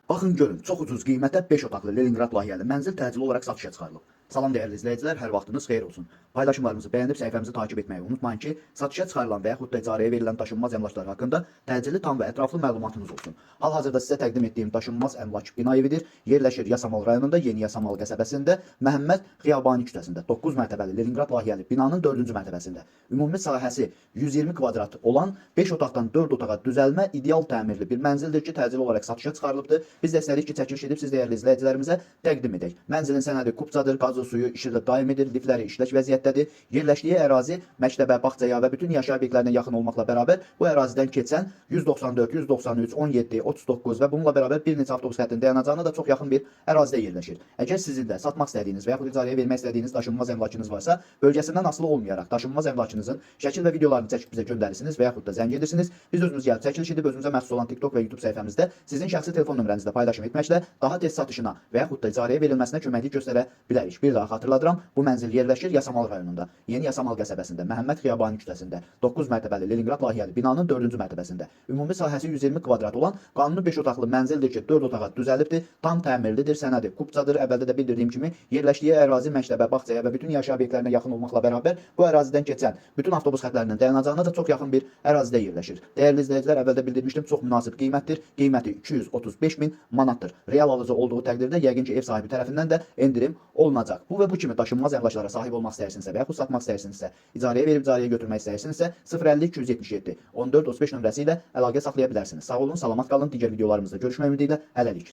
Baxın görün, çox ucuz qiymətə 5 otaqlı Leningrad layihəli mənzil təcili olaraq satışa çıxarılıb. Salam dəyərli izləyicilər, hər vaxtınız xeyir olsun. Paylaşımlarımızı bəyənib səhifəmizi takip etməyi unutmayın ki, satışa çıxarılan və yaxud da icarəyə verilən daşınmaz əmlaklar haqqında təcili, tam və ətraflı məlumatınız olsun. Hal-hazırda sizə təqdim etdiyim daşınmaz əmlak bina evidir. Yerləşir Yasamal rayonunda, Yeni Yasamal qəsəbəsində, Məhəmməd Xiyabani küçəsində 9 mərtəbəli Leningrad layihəli binanın 4-cü mərtəbəsində. Ümumi sahəsi 120 kvadrat olan 5 otaqdan 4 otağa düzəlmə ideal təmirli bir mənzildir ki, təcili olaraq satışa çıxarılıbdır. Biz də istədik ki, çəkiliş edib siz dəyərli izləyicilərimizə təqdim edək. Mənzilin sənədi kupçadır, qazı suyu işığı daimidir, lifləri işlək vəziyyətdədir. Yerləşdiyi ərazi məktəbə, bağçaya və bütün yaşayış obyektlərinə yaxın olmaqla bərabər bu ərazidən keçən 194, 193, 17, 39 və bununla bərabər bir neçə avtobus xəttinin dayanacağına da çox yaxın bir ərazidə yerləşir. Əgər sizin də satmaq istədiyiniz və yaxud icarəyə vermək istədiyiniz daşınmaz əmlakınız varsa, bölgəsindən asılı olmayaraq daşınmaz əmlakınızın şəkil və videolarını çəkib bizə göndərirsiniz və yaxud da zəng edirsiniz. Biz özümüz gəlib çəkiliş edib özümüzə məxsus olan TikTok və YouTube səhifəmizdə sizin şəxsi telefon nömrənizlə paylaşım etməklə daha tez satışına və yaxud da icarəyə verilməsinə köməklik göstərə bilərik. Bir daha xatırladıram, bu mənzil yerləşir Yasamal rayonunda, Yeni Yasamal qəsəbəsində, Məhəmməd Xiyabani küçəsində, 9 mərtəbəli Leningrad layihəli binanın 4-cü mərtəbəsində. Ümumi sahəsi 120 kvadrat olan qanuni 5 otaqlı mənzildir ki, 4 otağa düzəlibdir, tam təmirlidir, sənədi kupçadır. Əvvəldə də bildirdiyim kimi yerləşdiyi ərazi məktəbə, bağçaya və bütün yaşayış obyektlərinə yaxın olmaqla bərabər bu ərazidən keçən bütün avtobus xətlərinin dayanacağına da çox yaxın bir ərazidə yerləşir. Dəyərli izləyicilər, əvvəldə bildirmişdim, çox münasib qiymətdir. Qiyməti 235 min manatdır. Real alıcı olduğu təqdirdə yəqin ki, ev sahibi tərəfindən də endirim olunacaq. Bu və bu kimi daşınmaz əmlaklara sahib olmaq istəyirsinizsə və yaxud satmaq istəyirsinizsə, icarəyə verib icarəyə götürmək istəyirsinizsə 050 277 14 35 nömrəsi ilə əlaqə saxlaya bilərsiniz. Sağ olun, salamat qalın. Digər videolarımızda görüşmək ümidi ilə hələlik.